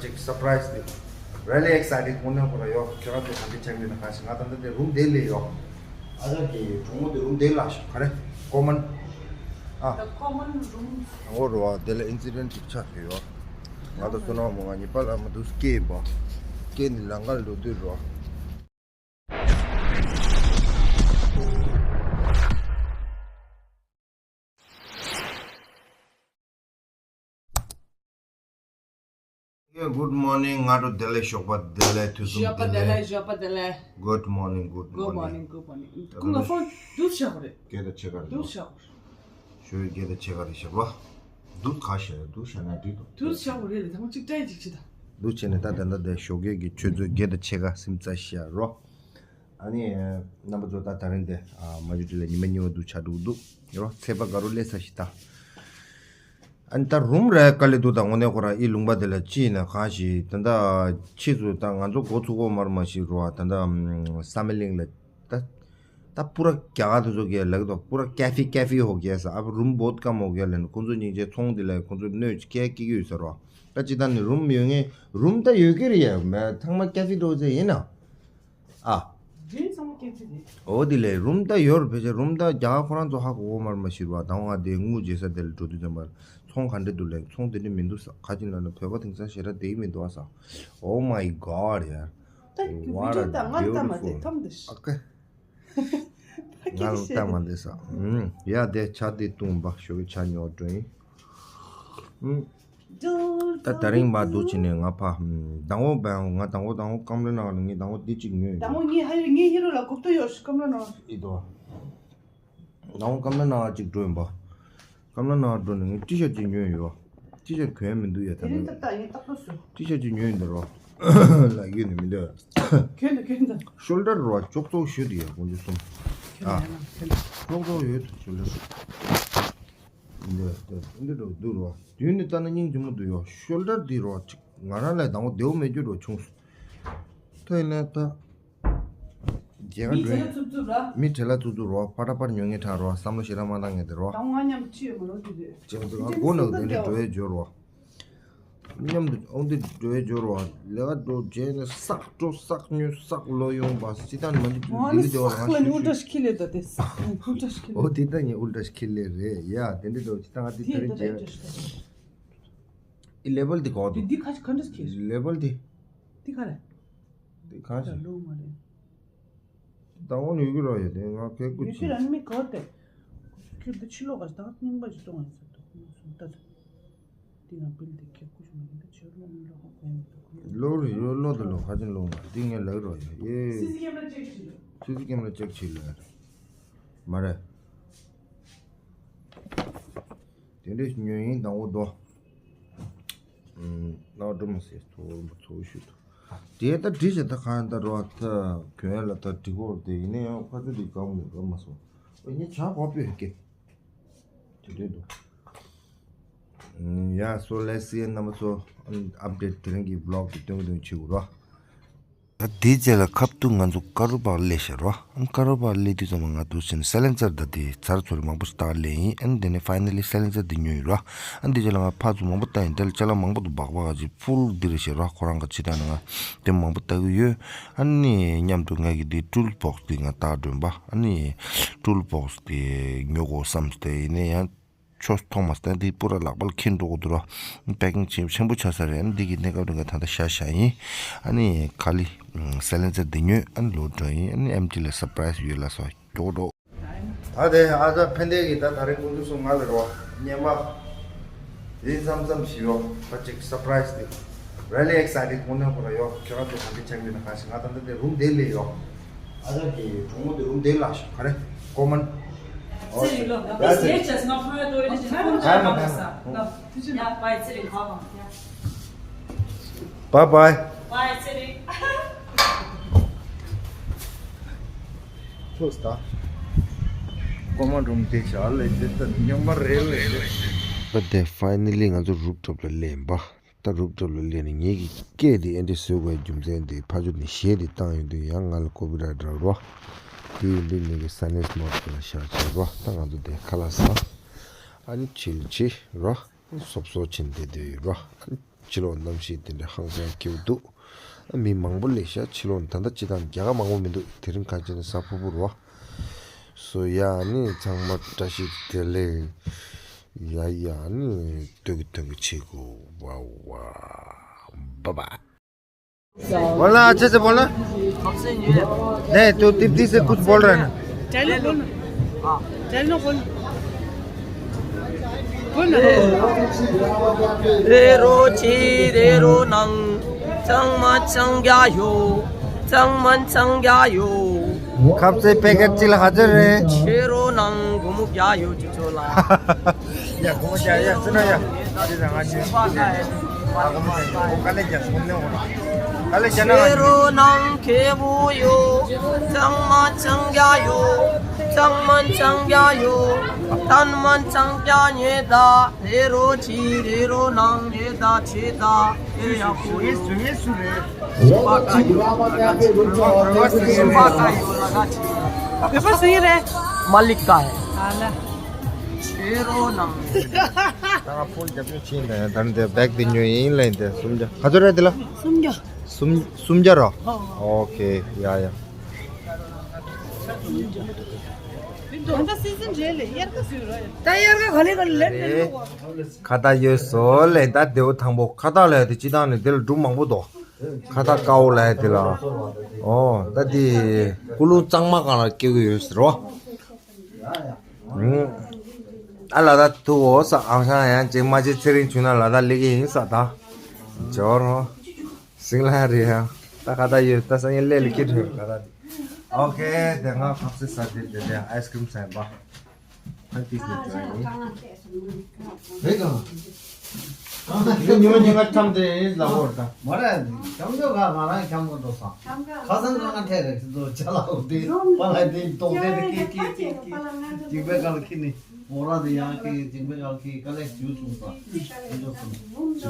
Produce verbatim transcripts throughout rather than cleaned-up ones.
ཅིག་སར་པ་རའི་སི་དེ་really excited དངོས་གནས་ཁོ་ར་ཡོད། ཁྱོད་རང་ཚོ་ག་འདྲ་ཆགས་ཡོད་ན་གང་ཤེས། ང་ད་ལྟ་དེ་རུམ་དེ་ལས་ཡོད། ཨ་ཅག་གི་གྲོགས་མོ་དེ་རུམ་དེ་ལ་ཤོག་ག་རེ་ཀོ་མན། ཨ། The common room. འོ་རོ་བ་དེ་ལ་ཨིན་སི་ཌེན་ཊི་ཅིག་ཆགས་ཡོད། ང་ད་སོ་ནམ་མོ་ང་གཉིས་པ་ལ་མ་འདུག་སྐད་ཡིན་པ། སྐད་ནི་ལང་ཀར་འགྲོ་དུས་རོ། Good morning. སྔ་དྲོ་བདེ་ལེགས། ཞོགས་པ་བདེ་ལེགས། དུས་གསུམ་ཞོགས་པ་བདེ་ལེགས། ཞོགས་པ་བདེ་ལེགས། Good morning. Good morning. Good morning. Good morning. ཁོང་ལ་ཕོན་འདུག་ཤག་རེད། སྐད་ད་ཆེ་ག་རེད། འདུག་ཤག་ཞོ་ཡི་སྐད་ད་ཆེ་ག་རེད་ཤག་རོ། འདུག་ག་ཤག་རེད། འདུག་ཤག་ན་འགྲིག་འདུག་འདུག་ཤག་རེད། ད་ང་གཅིག་སྤྲད་ཅིག་ཅི་ད། འདུག་བྱས་ནས་ད་ད་ད་ད་ཞོགས་སྐད་ཀྱི་ཆུ་ཚོད་བརྒྱད་དང་ཕྱེད་ཀ་སིམ་ཙ་ཤག་རོ། ཨ་ནི། རྣམ་པ་ཚོ་ད་ད་རིང་དེ་ཨ་མ་ཇུ་ཏི་ལ་ཉི་མ་གཉིས་པ་འདུག་ཆགས་འདུག་འདུག་ཡོ། ཚེས་པ་དགའ་རུ་སླེབས་ས་ཞིག་ད། ཨ་ནི་ད་རུམ་ར་དཀའ་ལས་འདུག་ད་དངོས་གནས་ཁོ་ར་ཨི་ལུང་པ་དེ་ལ་ཅི་ཡིན་ན་གང་ཞིག་ད་ལྟ་ཕྱིས་སུ་ད་ང་ཚོ་འགོ་ཚུགས་གོ་མར་མ་ཞིག་རུ་བ་ད་ལྟ་བསམ་ཡས་གླིང་ལ་ད་ད་པུ་ར་རྒྱ་གར་དེ་ཚོ་གས་ལབ་ཀྱི་འདུག་པུ་ར་ཀེ་ཧྥེ་ཀེ་ཧྥེ་ཧོ་གས་ས་ཨ་རུམ་བོད་ཀམ་ཧོ་གས་ལབ་ནས་ཁོང་ཚོ་སྙིང་རྗེ་ཚོང་དེ་ལ་ཁོང་ཚོ་གནོད་ཀྱི་སྐད་སྐྱེ་གི་ཡོད་ས་རུ་བ། ད་ཅི་ད་ནི་རུམ་ཡོད་ངེས་རུམ་ད་ཡོད་ཀྱི་རེད་ཡ། མ་ཚང་མ་ཀེ་ཧྥེ་འགྲོ་ཚེ་ཡིན་ན། ཨ། རྒྱུན་ཚང་མ་སྐད་ཆ་རེད། འོ་དེ་ལས་རུམ་ད་ཡོད་རེད། ཕལ་ཆེར་རུམ་ད་རྒྱ་གར་ཁོ་རང་ཚོ་ཧ་གོ་གོ་མར་མ་ཤི་རུ་བ། དང་བ་དེ་དངུལ་བརྗེ་ས་དེ་ལ་འགྲོ་དུས་ཙམ་པ་ཚོང་ག་འདྲ་འདུག་ལས། ཚོང་དེ་འདྲ་མི་འདུག་ས། ག་ཅིག་ལབ་ན་བོད་པ་དེང་སང་ཞེ་དྲག་བསྡད་ཀྱི་མི་འདུག་ཨ་ས། Oh my God ཡ། ད་What a བི་ཌི་ཡོ་ད་ང་ལྟ་མ་བསྡད། beautiful ཐམ་དེ་ཤི། ཨ་ཀེ། ད་ང་ལ་ལྟ་མ་བསྡད་ས། ཨུམ། ཡ་དེ་ཆ་དེ་བཏུང་བ་ཞོགས་ཀྱི་ཆ་ཉོ་འགྲོ་ཡིན། ཨུམ། ད་ད་རིང་མ་འདུག་བྱས་ནས་ང་ཕ། དང་པོ་བན་ང་དང་པོ་དང་པོ་ཀམ་ལ་ནང་ལ་ངས་དང་པོ་འདི་གཅིག་ཉོས་ཡོད། དང་པོ་ངས་ཧ་ཡོད་ངས་ཧི་རོ་ལ་གོ་ཐོས་ཡོད་ཀམ་ལ་ནང་ལ། ཨི་དོ། དང་པོ་ཀམ་ལ་ནང་ལ་གཅིག་འགྲོ་ཡིན་པ། ཀམ་ལ་ནང་ལ་འགྲོ་ནས་ངས་ཊི་ཤར་ཊི་གཅིག་ཉོས་ཡོད། ཊི་ཤར་ཊི་གོན་ཡ་མི་འདུག་ཡ། ད་དེ་རིང་ནི་ཏག་ཏག་ཡིན་ཏག་ཏག་སོང་། ཊི་ཤར་ཊི་གཅིག་ཉོས་ཡིན་ད་རོ། ལ་ཡོད་ནི་མི་འདུག་ཡ། གྱོན་དང་གྱོན་དང་། ཤོལ་ཌར་རོ་ཅོག་ཙོག་ཞུ་དུ་ཡ་དགོངས་རྒྱུ་གསུམ། ཨ། ཅོག་ཙོག་ཡོད་ཤོལ་ཌར། འདི་འདི་འདྲ་འདུག་རོ། དུས་ནི་ལྟ་ན་སྙིང་རྗེ་མོ་འདུག་ཡོ། ཤོལ་ཌར་འདི་རོ་ཅིག་ང་རང་ལས་དང་པོ་བདེ་བོ་མེད་རྒྱུ་རོ་བྱུང་སོང་། ཐོས་ནས་ད། རྒྱལ་ཁ་འགྲོ། མི་བྲེལ་ལ་ཚུབ་ཚུབ་ར། མི་བྲེལ་ལ་ཚུབ་ཚུབ་རོ། ཕར་ད་ཕར་ཉོ་ངེས་དྲག་རོ། བསམ་བློ་ཞེ་དྲག་མ་བཏང་ངེས་དེ་རོ། དང་ང་མཉམ་ཁྲིད་ཡོད་མ་རོ་དེ་རེད། ཅེས་ཚོ་ང་སྒོ་ནང་དེ་འདྲ་འགྲོ་ཡས་འབྱོར་རོ། མཉམ་དུ་ཨོ་འདི་འགྲོ་ཡས་འབྱོར་རོ། ལས་ཀ་འགྲོ་རྗེས་ནས་སག་འགྲོ་སག་ཉོ་སག་ལོ་ཡོང་བ་སི་ཏན་མ་འདི་ང་ནི་འདི་འདི་བ་སག་ང་ལ་ནི་ཨུལ་ཊ་ཤུ་ཤི་ལེ་ད་དེ་སག་ཨུལ་ཊ་ཤུ་ཤི་ལེ། ཨོ་དེ་ད་ནི་ཨུལ་ཊ་ཤུ་ཤི་ལེ་རེད་ཡ། དེ་འདྲ་འགྲོ་སི་ཏན་ང་དེ་ད་རེད་རྗེས། ཨི་ལེ་བལ་དེ་གོ་དེ་དུ། དེ་ཁ་ཅིག་ག་འདྲ་ཁེ། ལེ་བལ་དེ། དེ་ག་རེད། དེ་ག་ད་ཞིག་ལོ་མ་རེད། ད་འོ་ནི་ཡོད་ཀྱི་རོ་ཡོད་དེ་ང་ཁེ་ཀུ་ཡོད་ཅི། ཀྱི་ར་ནི་མི་གོ་དེ། ཁྱོད་དེ་ཕྱི་ལོགས་ག་ཞིག་ད་རྙིང་པ་ཞིག་གཏོང་ཡིན་ཟེར་དུ་ཁོ་མོ་སུ་ད་ད། དེ་ང་བིལ་དེ་ཁེ་ཀུ་ཞིག་མ་ཡིན་ད་ཕྱི་ལོགས་ནི་ལོགས་ཁོ་གོ་ཡིན་ཟེར་དུ་ཁོ་མོ། ལོ་རེ་ཡོད་ལོ་དེ་ལོ་ཁ་ཅན་ལོ་མ་དེ་ངས་ལག་རོ་ཡོད་ཡེ། སི་སི་ཀེམ་ར་ཅེག་ཞིག་ལ། སི་སི་ཀེམ་ར་ཅེག་ཞིག་ལ་ཡ་རེད། མ་རེད། དེ་འདྲའི་ཉོས་ཡིན་དང་འོ་དོ། ཨུམ། ནག་སྒྲོལ་མ་ཟེར་ཚོ་ཚོ་ཞུ་དོ། དེ་ལྟ་བྲིས་བྱས་ད་གང་ཡིན་ད་རོ་ད་གྱོན་ཡ་ལ་ད་འགྲིག་གོ་དེ་ཡིན་ན་ཡང་ཁ་ཚོད་དེ་གང་མི་གང་མ་སོང་། ཨ་ནི་ཆ་གོ་པོས་ཀེ། དེ་འདྲའི་འདུག་ཡ་སོ་ལེ་སི་ཡན་རྣམ་པ་ཚོ། ཨབ་ཌེཊ་དེ་རིང་གི་བི་ལོག་གི་སྟོན་གི་སྟོན་གི་བྱེད་དགོས་རོ། ད་དེའི་རྗེས་ལ་ཁབ་ཏུ་ང་ཚོ་ཀ་རོ་པར་སླེབས་ཤག་རོ། ཨ་ནི་ཀ་རོ་པར་སླེབས་དུས་ཙམ་པ་ང་ཚོ་ཕྱིན་སའི་ལེན་སར་ད་དེ་ཚར་ཚོར་མང་པོ་ཞིག་བཏགས་སླེབས་ཡིན། ཨ་ནི་དེ་ནས་ཕའི་ནལ་ལི་སའི་ལེན་སར་དེ་ཉོས་ཡོད་རོ། ཨ་ནི་དེ་རྗེས་ལ་ང་ཕར་ཚུར་མང་པོ་བཏགས་ཡིན། དེ་ལ་ཅ་ལག་མང་པོ་འདུག་སྦག་སྦག་ཅིག་ཕུལ་འདི་རེད་ཤག་རོ། ཁོ་རང་གི་ཇི་ལྟར་ནང་དེ་མང་པོ་བཏགས་ཀྱི་ཡོད། ཨ་ནི་མཉམ་དུ་ང་གི་དེ་ཊུལ་བོག་སི་དེ་ང་བཏགས་སྒྲོན་པ། ཨ་ནི་ཊུལ་བོག་སི་དེ་ཉོ་དགོས་བསམ་སྟེ་ཡིན་ན་ཡང་། ཆོས་ཐོག་མ་སྟན་དེ་པུ་ར་ལག་པ་ལ་འཁྱེར་འགྲོ་དགོས་འདུག་ར། པེ་ཀིང་ཆེན་ཆེན་པོ་ཆགས་ས་རེད། འདི་གི་གནས་སྐབས་འདི་ག་ད་ལྟ་ཤ་ཤ་ཡིན། ཨ་ནི་ག་ལི་སའི་ལེན་སར་འདི་ཉོས་ཨ་ནི་ལོག་འགྲོ་ཡིན། ཨ་ནི་ཨེམ་ཊི་ལ་སར་པ་རའི་སི་ཡོད་ལ་སོ་མགྱོགས་འགྲོ། ད་དེ་ཨ་ཅག་ཕན་བདེ་གི་ད་ད་རེས་ཀུན་ཏུ་སུ་ང་ལ་རོ་བརྙན་པ་དེ་མཚམས་མཚམས་ཤིག་ཡོད་པ་ཅིག་སར་པ་རའི་སི་དེ་རེ་ལི་ཨེག་སའི་ཊེཌ་དངོས་གནས་ཁོ་ར་ཡོད། ཁྱོད་རང་ཚོ་ག་འདྲ་ཆགས་ཡོད་ན་གང་ཤེས། ང་ད་ལྟ་དེ་རུམ་དེ་ལས་ཡོད། ཨ་ཅག་གི་གྲོགས་མོ་དེ་རུམ་དེ་ལ་ཤོག་ག་རེ་ཀོ་མན། ཨོ་ཙི་རི་ལོ། ད་ཙི་རི་ལོ། ཡ་ཙི་རི། ཡ་བའི་ཙི་རི་ཁ་བ་ཡ། བའི་བའི། བའི་ཙི་རི། ཐུགས་ད། ཀོ་མན་རུམ་དེ་ཤག་ལས་དེ་ད་སྨྱོན་པ་རེད་ལས་རེད། ད་དེ་ཕའི་ནལ་ལི་ང་ཚོ་རུབ་ཊོབ་ལ་སླེབས་པ། ད་རུབ་ཊོབ་ལ་སླེབས་ནས་ངེད་ཀྱི་སྐད་དེ་ཨེ་འདྲ་བཟོས་པའི་རྒྱུ་མཚན་དེ་ཕ་ཆུ་ནས་གཞས་དེ་བཏང་ཡོང་དུས་ཡང་ང་ལ་ཀོ་པི་རའི་ཊི་རག་རོ། དེ་ཡིན་དུས་ངེད་ཀྱི་སའི་ལེན་སི་མོཌ་ལ་བཞག་བྱས་རོ། ད་ང་ཚོ་དེ་ཁ་ལག་ཟ། ཨ་ནི་ཆིལ་བྱེད་རོ། སོབ་སོབ་ཕྱིན་བསྡད་བསྡད་ཡོད་རོ། ཨ་ནི་ ཕྱི་ལོགས་གནམ་གཤིས་དེ་འདྲ་ཧང་སང་སྐྱིད་པོ་འདུག་ཨ། མི་མང་པོ་སླེབས་ཤག་ཕྱི་ལོགས་ནས། ད་ལྟ་སྤྱིར་བཏང་རྒྱ་གར་མང་པོ་མི་འདུག་དེ་རིང་ག་རེ་བྱས་ན་གཟའ་ཕུར་བུ་རེད་པ། སོ་ཡ། ཨ་ནི་ཚང་མ་བཀྲ་ཤིས་བདེ་ལེགས། ཡ་ཡ། ཨ་ནི་སྟོན་གྱི་སྟོན་གྱི་བྱེད་དགོས། ཝ་ཝ། བ་བ། बोला, अच्छे से बोला। नहीं, तू तिब्बती से कुछ बोल रहा है ना। चलो बोल ना। चलो बोल। बोल ना। རེ་རོ་ཆི་རེ་རོ་ནང་། ཚང་མ་ཚང་རྒྱ་ཡོད། ཚང་མ་ཚང་རྒྱ་ཡོད། ཁབ་ཚེ་པེ་ཀེཊ་གཅིག་ལ་ག་ཚོད་རེད། ཆེ་རོ་ནང་སྒོར་མོ་བརྒྱ་ཡོད། ཅི་ཚོད་ལ། ཡ། སྒོར་མོ་བརྒྱ། ཡ། ཚུར་ན་ཡ། ཅི་ཟེར། ང་ཅི་ཟེར། ཨ། སྒོར་མོ་བརྒྱ། སྒོར་མོ་དཀའ་ལས་རྒྱག་སོང་ནས། འོ་ན་དཀའ་ལས་རྒྱག་ན། ཆེ་རོ་ནང་ཁེ་བོ་ཡོད། ཚང་མ་ཚང་རྒྱ་ཡོད། ཚང་མ་ཚང་རྒྱ་ཡོད། ཚང་མ་ཚང་རྒྱ་ཉེ་ད། རེ་རོ་ཆི་རེ་རོ་ནང་ཉེ་ད་ཆེ་ད། ཨེ་ཡག་པོ་ཡོད། སུ་རེད། སུ་རེད། སུ་རེད། मालिक का है। ད་ང་ཕུལ་རྒྱབ་ཉོ་ཕྱིན་ནས། ད་འདི་བེག་འདི་ཉོས་ཡིན་ལབ་ཡིན། དེ་སུམ་བརྒྱ། ག་ཚོད་རེད་འདི་ལ། སུམ་བརྒྱ། སུམ་སུམ་བརྒྱ་རོ། ཨོ། ཨོ་ཁེ། ཡ་ཡ། ད་དབྱར་ཁ་ག་ལེ་ག་ལེ་ལེན་ནས། ཁ་བཏགས་ཡོད་སོ་ལེ། ད་དེའུ་དང་པོ་ཁ་བཏགས་ལ་དེ་སྤྱིར་བཏང་ནས་དེ་ལ་འབྲུ་མང་པོ་འདུག་ཁ་བཏགས་དཀར་པོ་ལ་དེ་ལ། ཨོ། ད་དེ་ཀུ་ལུ་གཙང་མ་སྒང་ལ་སྐྱེ་གི་ཡོད་ཟེར་བ། ཨ་ལ་ད་ཐུག་འོ་ས། ཨང་ཤང་ཡང་ཅིག་མ་ཅིག་ཚེ་རིང་བྱུང་ན་ལ་ད་ལེགས་ཀྱི་ཡིན་ས། ད་ཇོ་རོ་སིང་ལ་རེད་ཡ། ད་ཁ་བཏགས་ཡོད། ད་སང་ཉིན་ལས་ལ་སྐྱིད་འགྲོ་ཁ་བཏགས། ཨོ་ཁེ། དེ་ང་ཁབ་སེ་ཟ་དེ་དེ་དེ་ཨའི་སི་ཀི་རིམ་ཟ་ཡིན་པ། ཨ་ཏིས་ནས་ཇོ་ཡིན། རེད་ག་ཨ་ད་ཉི་མ་ཉི་མ་འཁྱམ་དེ་ལ་བོར་ད། མ་རེད། འཁྱམ་འཇོག་ག་ང་རང་འཁྱམ་གོ་འགྲོ་སང་། ཁ་སང་ང་ང་ཐད་རེད། ཅི་ཚོ་ཅ་ལག་འོ་དེ་པ་ལ་དེ་ཏོག་དེ་དེ་ཀི་ཀི་ཀི་ཀི། ཅིག་པའི་ག་ལ་ཁི་ནི་མོ་ར་དེ་ཡང་ཀི། ཅིག་པའི་ག་ལ་ཁི་ག་ལེ་ཞུ་སོང་ས། ཞུ་སོང་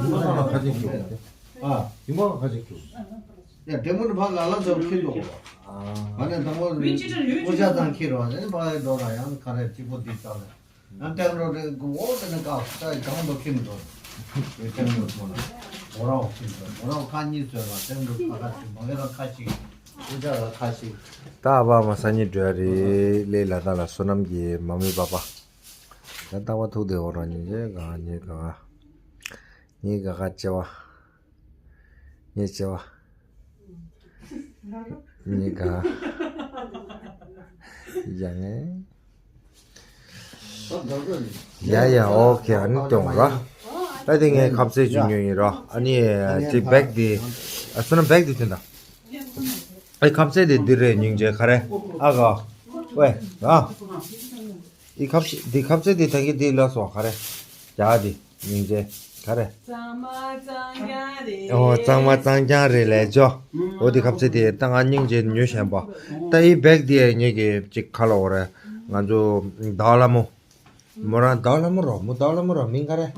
ས། ཉི་མ་ལ་ཁ་ཅིག་ཁྱུ། ཨ། ཉི་མ་ལ་ཁ་ཅིག་ཁྱུ། ཡ། དེ་མོ་ནི་ཕ་ང་ལ་ཚོ་ཁི་འགྲོ་གོ། ཨ། ང་ནི་དང་པོ་ནི་སྐུ་ཤ་ཚང་ཁི་རོ། ཨ་ནི་ཕ་ཡི་འགྲོ་ར་ཡང་ཁ་རེ་གཅིག་པོ་དེ་ལྟ་ལ། ང་ལྟད་མོ་དེ་གོ་འོ་དེ་ནི་ཀ་ས་ཡི་གང་དུ་ཁྱིམ་དུ་ལྟད་མོ་ཐོག་ལ་མོ་རང་ཁྱིམ་དུ་མོ་རང་ཁ་གཉིས་བཟོས་ལ་ལྟད་མོ་ཁ་ཁ་ཅིག་མ་གི་རང་ཁ་ཅིག་ཨུ་ཅག་ལ་ཁ་ཅིག་ད་ཨ་བ་མ་ས་ཉི་འགྲོ་ཡ་རེད་ལེ། ལ་དྭགས་ལ་བསོད་ནམས་ཀྱི་མ་མི་པ་པ། ད་ལྟ་བ་ཐུག་དེ་འོ་རང་ཉིད་ཀྱི་ག་ཉིད་ག་ཉིད་ག་ག་ཅེ་བ། ངས་བྱས་པ། ངས་ག་ཡ་ངས། ཡ་ཡ། ཨོ་ཁེ། ཨ་ནི་སྟོན་ར། ད་དེ་ངས་ཁབ་ཚེ་ཅིག་ཉོས་ཡིན་ར། ཨ་ནི་དེ་བེག་དེ། ཨ་སོ་ན་བེག་དེ་དེ་འདྲ། ཨེ་ཁབ་ཚེ་དེ་འདི་རེད། སྙིང་རྗེ་ག་རེ། ཨ་ག་ཝེ། ཨ། འདི་ཁ་ཕྱེ། འདི་ཁ་ཕྱེ་འདི་ད་གི་འདི་ལ་སོགས་ག་རེ། རྒྱ་འདི་སྙིང་རྗེ་ག་རེ། གཙང་མ་གཙང་རྐྱང་རེད། ཨོ། གཙང་མ་གཙང་རྐྱང་རེད་ལས་ཇོ། ཨོ་འདི་ཁ་ཕྱེ་འདི་ད་ང་སྙིང་རྗེ་ཉོས་བཞིན་པ། ད་ཡི་བེག་འདི་ངེད་ཀྱི་ཅིག་ཁ་ལོ་རེད། ང་ཚོ་ཟླ་བ་ལྷ་མོ། མོ་རང་ཟླ་བ་ལྷ་མོ་རོ། མོ་ཟླ་བ་ལྷ་མོ་རོ། མིང་ག་རེ།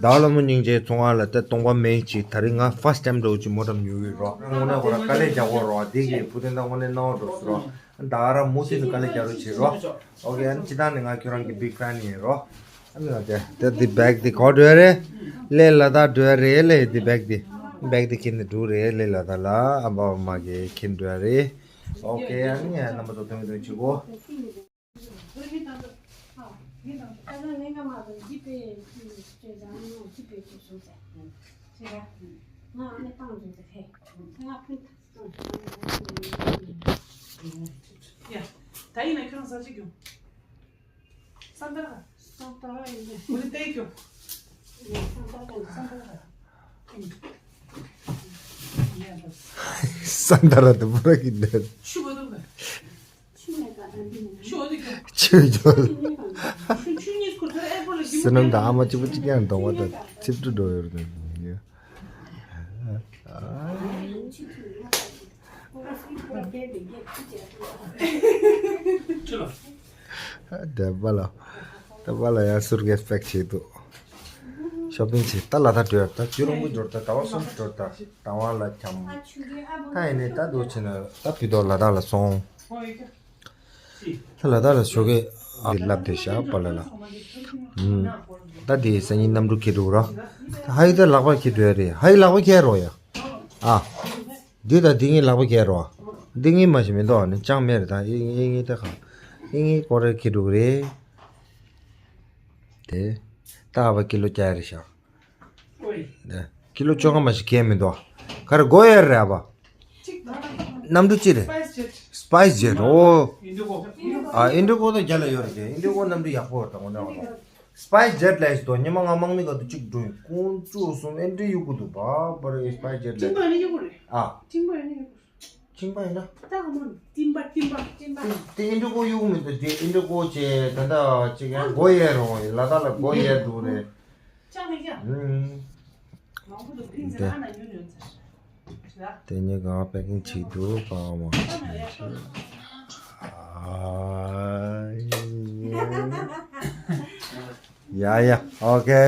ཟླ་བ་ལྷ་མོ་སྙིང་རྗེ་ཚོང་ཁང་ལ་ད་སྟོང་པ་མེད་ཅིག་ད་རིང་ང་ཕར་སི་ཊེམ་འགྲོ་ཅིག་མོ་འགྲམ་ཉོ་གི་རོ། དངོས་གནས་ཁོ་ར་དཀའ་ལས་རྒྱག་གོ་རོ། འདི་གི་བུ་དེ་འདྲ་དངོས་གནས་སྣང་བ་འགྲོ་སི་རོ། ད་ར་མུ་ཏིན་དཀའ་ལས་རྒྱག་རོགས་བྱེད་རོགས། ཨོ་ཁེ། ཨ་ནི་སྤྱིར་བཏང་ནས་ང་ཁྱོད་རང་གི་བིག་ཕེན་ཡིན་རོགས། ཨ་ནི་ང་དེ་དེ་འདི་བེག་འདི་ག་འགྲོ་ཡ་རེད། ལས་ལ་དྭགས་འགྲོ་ཡ་རེད་ལས། འདི་བེག་འདི་བེག་འདི་ཁྱེར་ནས་འགྲོ་རེད། ལས་ལ་དྭགས་ལ་ཨ་ཕ་མ་གིས་ཁྱེར་འགྲོ་ཡ་རེད། ཨོ་ཁེ། ཨ་ནི་རྣམ་པ་ཚོ་ཐོན་མི་ཐོན་བྱེད་གོ། ཡ། ད་ཡིན་ན་ཁྱོད་རང་ཟ་ཅིག་རྒྱུ། ས་འདར། ས་འདར་ཡིན་ནས། འོ་དེ་ལྟས་རྒྱུ། ས་འདར་ས་འདར། ས་འདར་དུ་པུ་ར་གི་འདེད། ཆུ་བ་དུ་ག་ཆུ་བ་དུ་ག་ཆུ་རྒྱུ། ཆུ་ཆུ་གཉིས་ཁུར་ཐར་ཨེ་པོ་ལ་རྒྱུ། སི་ནམ་དང་ཨ་མ་གཅིག་པུ་གཅིག་ཀྱང་གདོང་བ་དང་ཚིབ་ཏུ་འགྲོ་ཡོད་རེད། ཨ། དེ་པ་ལ། དེ་པ་ལ་ཡང་སུར་གེ་སི་པེག་བྱེད་འདུག་ཤོ་པིང་བྱེད། ད་ལ་དྭགས་འགྲོ་ཡ། ད་རྒྱུ་རིང་པོ་འགྲོ། ད་ཟླ་བ་གསུམ་འགྲོ། ད་ཟླ་བ་ལ་འཁྱམ། ད་ཡིན་ནའི་ད་འདུག་བྱས་ན་ད་བི་དོ་ལ་དྭགས་ལ་སོང་། ད་ལ་དྭགས་ལ་ཞོགས་ཀས་ཨ་ལབ་བསྡད་ཤག་པ་ལ་ལ། ཨུམ། ད་དེ་སང་ཉིན་གནམ་གྲུ་འཁྱེར་འགྲོ་ར། ཧའི་ད་ལག་པ་འཁྱེར་འགྲོ་ཡ་རེད། ཧའི་ལག་པ་འཁྱེར་རོགས་ཡ། ཨ། འདི་ད་འདི་ངའི་ལག་པ་འཁྱེར་རོགས། འདི་ངའི་མ་ཞིག་མི་འདུག་ཨ་ནི་ཅང་མེད་རེད། ད་ཨི་ངའི་ངའི་ད་ག་ཨི་ངའི་སྐོར་རེ་འཁྱེར་འགྲོ་གི་རེད། དེ། ད་ཨ་བ་ཀི་ལོ་བརྒྱ་རེད་ཤག་ཀི་ལོ་བཅོ་ལྔ་མ་ཞིག་གས་མི་འདུག་ག་རེ་དགོས་ཡོད་རེད་ཨ་བ། གནམ་གྲུ་ཅི་རེད། སྤའི་སི་ཇེཊ། ཨོ། ཨ་ཨིན་ཌི་གོ་ད་རྒྱ་ལ་ཡོད་རེད། ཨིན་ཌི་གོ་གནམ་གྲུ་ཡག་པོ་རེད། ད་ངོ་ནས་ཨ་བ། སྤའི་སི་ཇེཊ་ལས་ཤིག་དོ། ཉི་མ་ང་དམག་མི་ག་དུ་གཅིག་འགྲོ་ཡིན། ཀོང་ཅུ་སོང་ཨེ་འདྲ་ཡོད་གི་འདུག་བ་བ་རེད། སྤའི་སི་ཇེཊ་ལས། ཨ། ཅིང་པ་ཡིན་ན། ད་ག་མོ་ཏིམ་པ་ཏིམ་པ་ཏིམ་པ། དེ་ཨིན་ཌི་གོ་གཡུག་མི་འདུག་དེ་ཨིན་ཌི་གོ་ཅེ་ད་ལྟ་ཅིག་ཡང་སྒོ་ཡལ་རོང་ལ་དྭགས་ལ་སྒོ་ཡལ་འདུག་རེད། ཅང་མི་ཀྱང་། ཨུམ། མང་པོ་འདུག་ཕིང་ཟེར་ཨ་ན་ཉུ་ཉུ་ཚར། དེ་ཉིད་གང་པེ་ཀིང་བྱེད་འདུག་པའོ་མ། ཨ་ཡ་ཡ། ཨོ་ཀེ།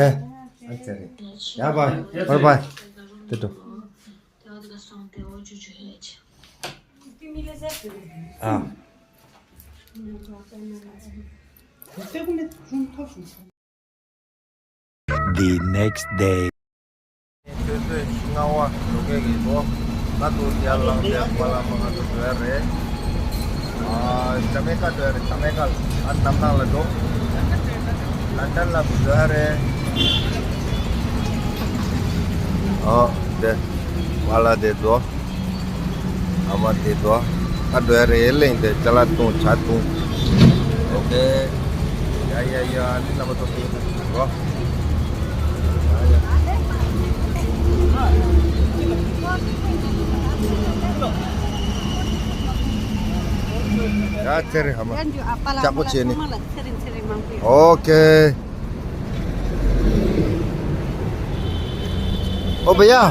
ཨ་ཙི་རེད། ཡ་བའི། བའི་བའི། དེ་འགྲོ། ཨ། The next day. ཆུ་ཚོད་བཞི་ལྔ་པ་འགྲོ་གི་ཡིན་པོ། ང་ཚོ་རྒྱ་ལངས་ཏེ་མ་ལ་མ་ང་ཚོ་འགྲོ་ཡ་རེད། ཨ། ཇ་མེ་ཀ་འགྲོ་ཡ་རེད། ཇ་མེ་ཀ་ལ། ཨ། འཛམ་ཐང་ལ་འགྲོ། ལན་ཌན་ལ་འགྲོ་ཡ་རེད། ཨོ། དེ། བ་ལ་དེ་འགྲོ། ཨ་མ་དེ་དོ། ཨ་འགྲོ་ཡ་རེད། ལེན་དེ་ཅ་ལག་བཏུང་ཇ་བཏུང་། ཨོ་ཀེ། ཡ་ཡ་ཡ། ཨ་ནི་རྣམ་པ་ཚོ་ཐུག་འགྲོ། ཡ་ཚེ་རིང་ཨ་མ། ལྕགས་པོ་བྱས་ནི། ཨོ་ཀེ། ओ भैया,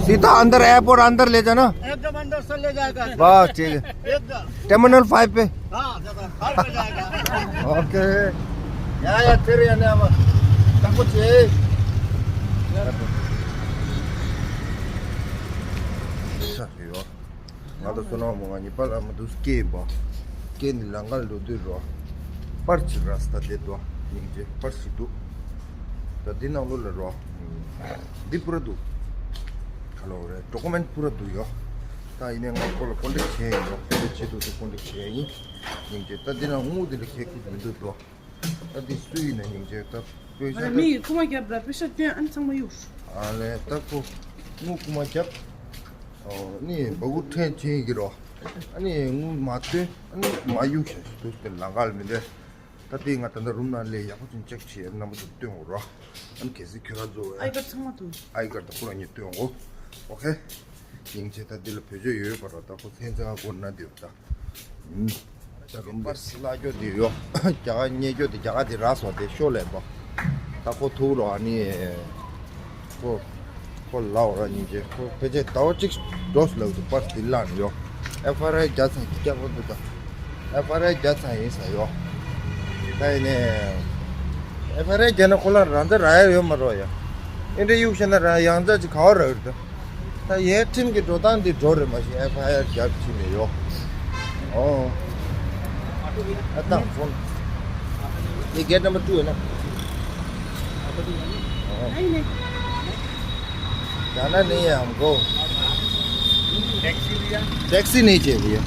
सीधा अंदर, एयरपोर्ट अंदर ले जाना। एकदम अंदर से ले जाएगा। बस ठीक है। एकदम। टर्मिनल फाइव पे। हाँ, जगह फाइव पे जाएगा। ओके। या, या, तेरे या नाम। तको छे। ང་དང་བསོད་ནམས་མོ་ང་གཉིས་པར་ཨ་མ་དུས་སྐྱེས་པ། སྐྱེས་ནས་ལམ་ཁར་འགྲོ་དུས་རོ། པར་ཅིག་ར་སྟ་དེ་དོ། སྙིང་རྗེ་པར་ཞིག་འདུག་ད་འདི་ནང་ལོགས་ལ་རོ། འདི་པུ་ར་འདུག་ག་ལོ་རེད། ཌོ་ཀུ་མེན་ཊི་པུ་ར་འདུག་ཡོ། ད་ཡིན་ནའི་ང་ཁོ་ལ་ཀོན་ཊེག་བྱས་ཡིན་རོ། ཁོ་ལ་ཆེད་དུ་དུ་ཀོན་ཊེག་བྱས་ཡིན། སྙིང་རྗེ། ད་འདི་ནང་དངུལ་འདི་འདྲ་ཁེག་ཁུག་མི་འདུག་དོ། ད་འདི་སུ་ཡིན་ན་སྙིང་རྗེ། ད་པེ་ཤ་ད། མི་ཡི་རྐུ་མ་རྒྱབ་ར་པེ་ཤ་སྟོན་ཨ་ནི་ཚང་མ་གཡུག་ཨ་ལས་ད་ཁོ་དངུལ་རྐུ་མ་རྒྱབ། ཨོ་ནི་སྦ་ཁུག་ཕྲན་ཆེན་གྱི་རོ། ཨ་ནི་དངུལ་མ་སྟོན་ཨ་ནི་མ་གཡུག་ཤ་ཞིག་ཏུ་སྟོན་ལང་ག་ལ་མི་འདྲ། ད་དེ་ང་ད་ལྟ་རུམ་ནང་ལས་ཡག་པོ་ཅིག་ཅེག་བྱས་རྣམ་པ་ཚོ་སྟོན་འོ་རོ། ཨ་ནི་གལ་སྲིད་ཁྱོད་རང་ཚོ་ཨའི་ཀར་ཚང་མ་ཐོན། ཨའི་ཀར་དང་ཁོ་རང་གཉིས་སྟོན་འོ། ཨོ་ཁེ། སྙིང་རྗེ། ད་འདི་ལ་བེད་སྤྱོད་ཡོད་པ་ར། ད་ཁོ་ཚན་ཚན་ཁོ་ན་འདི་ད། ད་རུམ་པར་སི་ལ་སྐྱོ་འདི་ཡོ། རྒྱ་གར་ཉེ་སྐྱོ་འདི་རྒྱ་གར་འདི་ར་སོ་དེ་ཤོ་ལེན་པ། ད་ཁོ་ཐུག་རོ་ཨ་ནི། ཁོ། ཁོ་ལའོ་ར་སྙིང་རྗེ། ཁོ་ཕལ་ཆེར་ཟླ་བ་གཅིག་འགྲོ་སོང་ལབ་འདུག་པར་སི་འདི་ལ་ཡོ། ཨེཕ་ཨའི་ཨར་རྒྱག་ཚར་རྒྱག་པ་འདུག་ད། ཨེཕ་ཨའི་ཨར་རྒྱག་ཚར་ཡིན་ས་ཡོ། ད་ཡིན་ནས། ཨེཕ་ཨའི་ཨར་རྒྱག་ན་ཁོ་ལ་རང་འཇགས་རག་ཡ་ཡོད་མ་རོ་ཡ། ཨེ་འདྲ་གཡུག་བཤད་ན་རང་ཡང་འཇགས་ཅིག་ག་བ་རག་ཡོད་ད། ད་ཡའི་ཁྲིམས་ཀྱི་འགྲོ་སྟངས་འདི་འགྲོ་རེད་མ་གཞི་ཨེཕ་ཨའི་ཨར་རྒྱབ་ཕྱིན་ནས་ཡོ། ཨོ། ཨ་ཏང་ཕོན། ये गेट नंबर टू है ना? हाँ। नहीं, नहीं। जाना नहीं है हमको। टैक्सी भैया? टैक्सी नहीं चाहिए भैया।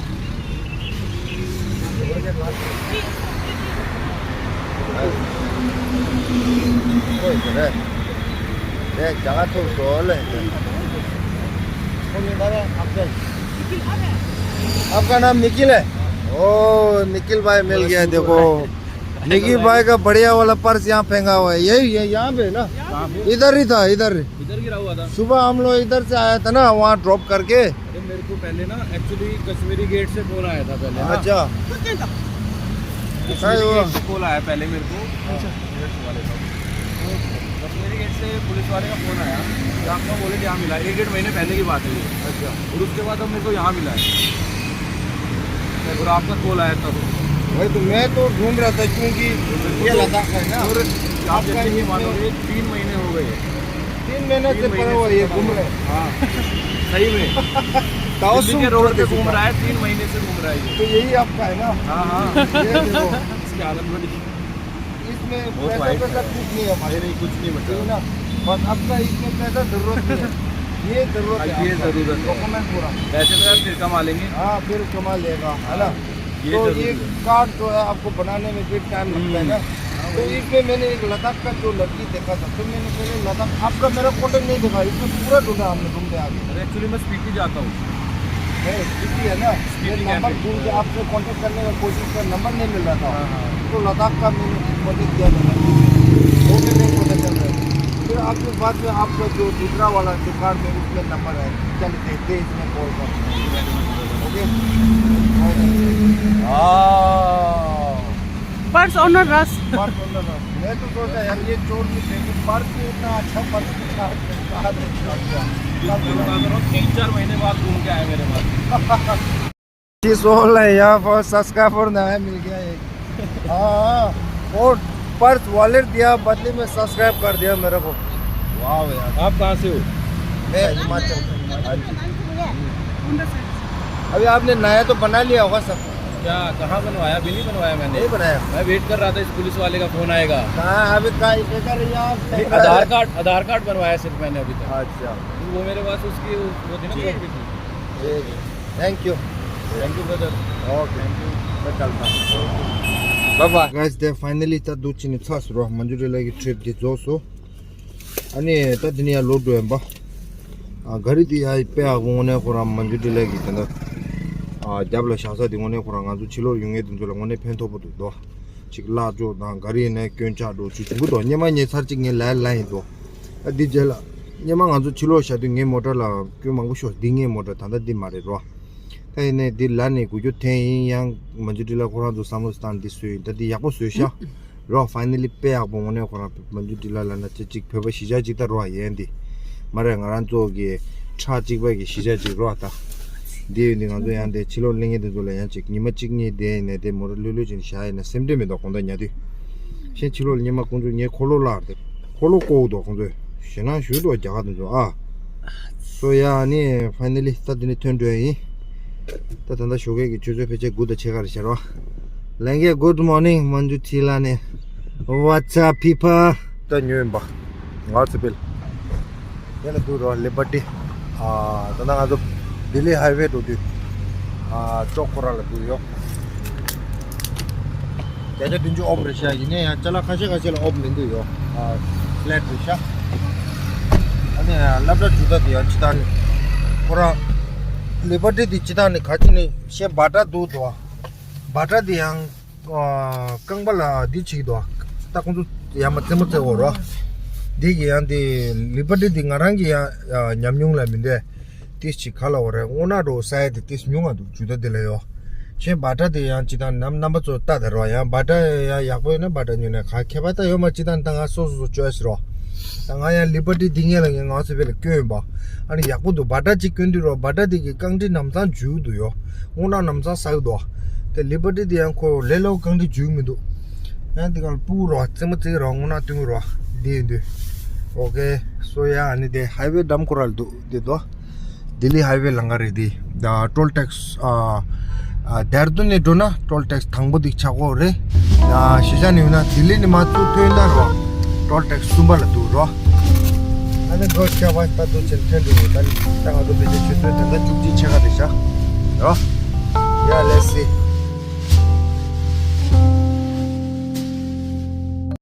कोई तो है। देख, जगह तो सो ले। आपका नाम निखिल है? ओ, निखिल भाई मिल गया, देखो। निखिल भाई का बढ़िया वाला पर्स यहाँ फेंका हुआ है। यही, ये यहाँ पे ना? कहाँ पे? इधर ही था, इधर। इधर गिरा हुआ था। सुबह हम लोग इधर से आया था ना, वहाँ ड्रॉप करके। अरे, मेरे को पहले ना, एक्चुअली कश्मीरी गेट से फोन आया था पहले ना। अच्छा। कश्मीरी गेट से कॉल आया पहले मेरे को। अच्छा। पुलिस वाले का। कश्मीरी गेट से पुलिस वाले का फोन आया कि आपका वॉलेट यहाँ मिला है। एक डेढ़ महीने पहले की बात है ये। अच्छा। और उसके बाद अब मेरे को यहाँ मिला है। और आपका कॉल आया तब। वही तो, मैं तो ढूंढ रहा था, क्योंकि ये लद्दाख है ना। और आप आपका यकीन नहीं मानोगे, तीन महीने हो गए। तीन महीने से पड़ा हुआ ये घूम रहा है। हाँ, सही में। ताओ दिल्ली के रोड पे घूम रहा है, तीन महीने से घूम रहा है ये। तो यही आपका है ना? हाँ, हाँ। ये देखो। इसकी हालत बड़ी। इस पैसा पैसा कुछ नहीं है हमारे। नहीं, कुछ नहीं बचा। ठीक है ना? बस आपका इसमें पैसा जरूरत नहीं है। ये जरूरत है। ये जरूरत है। डॉक्यूमेंट पूरा। पैसे तो यार फिर कमा लेंगे। हाँ, फिर कमा लेगा, है ना? तो ये कार्ड जो है आपको बनाने में फिर टाइम लगता है ना। तो इसमें मैंने एक लद्दाख का जो लड़की देखा था, तो मैंने पहले लद्दाख, आपका मेरा कॉन्टेक्ट नहीं देखा, इसमें पूरा ढूंढा हमने, ढूंढते आगे। अरे, एक्चुअली मैं स्पीति जाता हूँ। नहीं, स्पीति है ना, ये नंबर ढूंढ के आपसे कॉन्टेक्ट करने का कोशिश कर, नंबर नहीं मिल रहा था। हाँ, हाँ। तो लद्दाख का मैंने कॉन्टेक्ट किया था लड़की से, वो भी नहीं पता चल रहा है। फिर आपके बाद में आपका जो दूसरा वाला जो कार्ड में, उसमें नंबर है, चल देखते हैं इसमें कॉल कर। ओके। पर्स ओनर रस। पर्स ओनर रस। मैं तो सोचा यार, ये चोर नहीं थे, पर्स भी इतना अच्छा, पर्स भी कहाँ, कहाँ से निकाल दिया? तीन चार महीने बाद घूम के आए मेरे पास। शी सोल है यहाँ पर, सब्सक्राइबर नया मिल गया एक। हाँ, और पर्स वॉलेट दिया, बदले में सब्सक्राइब कर दिया मेरे को। वाह यार। आप कहाँ से हो? मैं हिमाचल से। हाँ जी। अभी आपने नया तो बना लिया होगा सब। क्या, कहाँ बनवाया? अभी नहीं बनवाया मैंने। नहीं बनाया। मैं वेट कर रहा था इस पुलिस वाले का फोन आएगा। कहाँ अभी, कहाँ, ये कर रही हैं आप? नहीं, आधार कार्ड, आधार कार्ड बनवाया सिर्फ मैंने अभी तक। अच्छा। वो मेरे पास उसकी वो थी ना, जी। फोटो भी थी। जी, जी। Thank you. Thank you, brother. Okay. Thank you. मैं चलता हूँ। Bye bye. Guys, they finally ད་འདུག་ཅི་ནི་ཚར་སོང་ར། མན་ཇུ་ཊི་ལ་གི་ཊི་རིབ་འདི་རྫོགས་སོང་། ཨ་ནི་ད་འདི་ནས་ཡར་ལོག་འགྲོ་ཡིན་པ། ཨ་ག་རི་འདི་ཡར་དཔེ་ཡག་པོ་དངོས་གནས་ཁོ་རང་མན་ཇུ་ཊི་ལ་གི་དེ་འདྲ། ཨ་རྒྱབ་ལ་བཞག་ས་འདི་དངོས་གནས་ཁོ་རང་ང་ཚོ་ཕྱི་ལོགས་ཡོང་མཁན་དེ་ཚོ་ལ་དངོས་གནས་ཕན་ཐོགས་པོ་འདུག་དོ། ཅིག་གླག་ཅོག་དང་ག་རི་ཡིན་ནའི་སྐྱོན་ཆག་འགྲོ་ཆུ་ཆུང་པོ་དོ། སྔོན་མ་ངས་ཚར་གཅིག་ངས་ལ་ལ་ཡིན་དོ། ཨ་འདི་རྗེས་ལ་སྔོན་མ་ང་ཚོ་ཕྱི་ལོགས་བཞག་དུས་ངའི་མོ་ཊ་ལ་སྐྱོན་མང་པོ་ཤོར། འདི་ངའི་མོ་ཊ་ད་ལྟ་འདི་མ་རེད་རོ། ད་ཡིན་ནའི་འདི་ལ་ནས་འགུལ་སྐྱོད་འཐེན་ཡིན། ཡང་མན་ཇུ་ཊི་ལ་ཁོ་རང་ཚོ་བསམ་བློ་བཏང་འདི་བཟོས་ཡིན། ད་འདི་ཡག་པོ་བཟོས་ཤག་རོ། ཕའི་ནལ་ལི་དཔེ་ཡག་པོ་དངོས་གནས་ཁོ་རང་མན་ཇུ་ཊི་ལ་ལ་ན་ཅི་ཅིག་བོད་པ་གཞིས་ཆགས་ཅིག་ད་རོ་ཡན་འདི་མ་རེད། ང་རང་ཚོ་གི་ཁྲག་གཅིག་པ་གི་གཞིས་ཆགས་ཅིག་རོ། ད་འདི་ཡོད་འདི་ང་ཚོ་ཡང་འདི་ཕྱི་ལོགས་གླིང་ངེ་འདི་ཚོ་ལ་ཡང་ཅིག་ཉི་མ་གཅིག་གཉིས་བསྡད་ཡིན་ནའི་དེ་མོ་ཊ་ལྷོད་ལྷོད་ཅིག་བཞག་ཡིན་ན་སེམས་ཁྲལ་མི་འདུག་དགོང་དག་ཉལ་དུས་ཕྱིན་ཕྱི་ལོགས་ཉི་མ་ཁོང་ཚོས་ངའི་འཁོར་ལོ་བརླག་འདི་འཁོར་ལོ་བཀོག་འདུག་ཁོང་ཚོས་ཞེད་སྣང་ཞུ་འདུག་རྒྱ་གར་འདི་ཚོ་ཨ། སོ་ཡ་ནི་ཕའི་ནལ་ལི་ད་འདི་ནས་ཐོན་འགྲོ་ཡ་ཡིན། ད་ད་ལྟ་ཞོགས་ཀས་ཀྱི་ཆུ་ཚོད་ཕལ་ཆེར་དགུ་དང་ཕྱེད་ཀ་རེད་ཤག་རོ། ལྷན་རྒྱས་good morning མན་ཇུ་ཊི་ལ་ནས། What's up people? ད་ཉོས་ཡིན་པ། ང་ཚོ་སྤེལ། དེ་ལ་འདུག་རོ་ལི་བར་ཊི། ཨ་ད་ལྟ་ང་ཚོ་ལྡི་ལི་ཧའི་ཝེ་འགྲོ་དུས། ཨ་ཅོག་ཁོ་ར་ལ་འདུག་ཡོད། བརྒྱ་ཆ་བདུན་ཅུ་ཨོབ་རེད་ཤག་ཡིན་ནའི་ཡང་ཅ་ལག་ཁ་ཤས་ཁ་ཤས་ལ་ཨོབ་མི་འདུག་ཡོད། ཨ་ཕ་ལེཊ་རེད་ཤག་ཨ་ནི་སློབ་གྲྭ་འཇུག་ད་དེ་ཡང་སྤྱི་བཏང་ནི་ཁོ་རང་ལི་བར་ཊི་དེ་སྤྱི་བཏང་ནི་ག་ཅི་ནི་ཤེ་བ་ཏྲ་འདུག་དོ། བ་ཏྲ་དེ་ཡང་ཨ་རྐང་པ་ལ་འདི་བྱེད་ཀྱི་འདུག་ད་ཁོང་ཚོ་ཡར་མར་རྩེད་མོ་རྩེ་འོ་རོ། འདི་གི་ཡང་དེ་ལི་བར་ཊི་འདི་ང་རང་གི་ཡང་ཨ་ཉམས་མྱོང་ལ་མི་འདོད། ཏིས་ཅིག་ག་ལ་འོ་རེད། སྔོ་ནག་འགྲོ་ས་ཡ་དེ་ཏིས་ཉུང་ང་འདུག་ཇུ་ད་དེ་ལ་ཡོད། ཁྱེད་བ་ཏྲ་དེ་ཡང་ཅི་དང་རྣམ་རྣམ་པ་ཚོ་ལྟ་དེ་རོ། ཡང་བ་ཏྲ་ཡང་ཡག་པོ་ཡོད་ན་བ་ཏྲ་ཉོས་ནས་ག་ཁྱད་པར་ད་ཡོད་མ་ཅི་དང་ད་ང་སོ་སོ་སོ་ཅོའི་སི་རོ། ད་ང་ཡང་ལི་བར་ཊི་འདི་ངས་ལ་ངས་ང་ཚོ་བེ་ལ་སྐྱོན་ཡོད་པ། ཨ་ནི་ཡག་པོ་འདུག་བ་ཏྲ་ཅིག་སྐྱོན་དུས་རོ། བ་ཏྲ་དེ་གི་རྐང་དྲི་ནམ་ཚང་འཇུ་འདུག་ཡོ། སྔོ་ནག་ནམ་ཚང་ཟག་འདུག་དེ་ལི་བར་ཊི་དེ་ཡང་ཁོ་ལེ་ལོ་རྐང་དྲི་འཇུ་མི་འདུག་ཡང་དེ་ག་ལ་སྤུ་རོ་རྩེད་མོ་རྩེ་རོ་སྔོ་ནག་སྟོན་རོ། འདི་ཡིན་དུས། ཨོ་ཀེ། སོ་ཡ་ཨ་ནི་དེ་ཧའི་ཝེ་འགྲམ་ཁོ་ར་ལ་འདུག་འདི་དོ། ལྡི་ལི་ཧའི་ཝེ་ལམ་ཁ་རེད་དེ། ད་ཊོལ་ཊེག་སི་ཨ་ཨ་ལྡེར་ལྡུན་ནས་འགྲོ་ན་ཊོལ་ཊེག་སི་དང་པོ་དེ་ཆགས་ཀྱི་ཡོད་རེད། ད་གཞིས་ཆགས་ནས་ཡོང་ན་ལྡི་ལི་ནས་མར་ཚུར་ཐོན་ན་རོ། ཊོལ་ཊེག་སི་གསུམ་པ་ལ་འདུག་རོ། ཨ་ནི་གོ་སྐྱ་བ་ལྟ་འདུག་ཅན་ཐོན་འགྲོ་ཡོད། ད་ད་ང་ཚོ་ཕལ་ཆེར་ཆུ་ཚོད་ད་ལྟ་བཅུ་གཅིག་ཕྱེད་ཀ་རེད་ཤག་རོ། Yeah, let's see.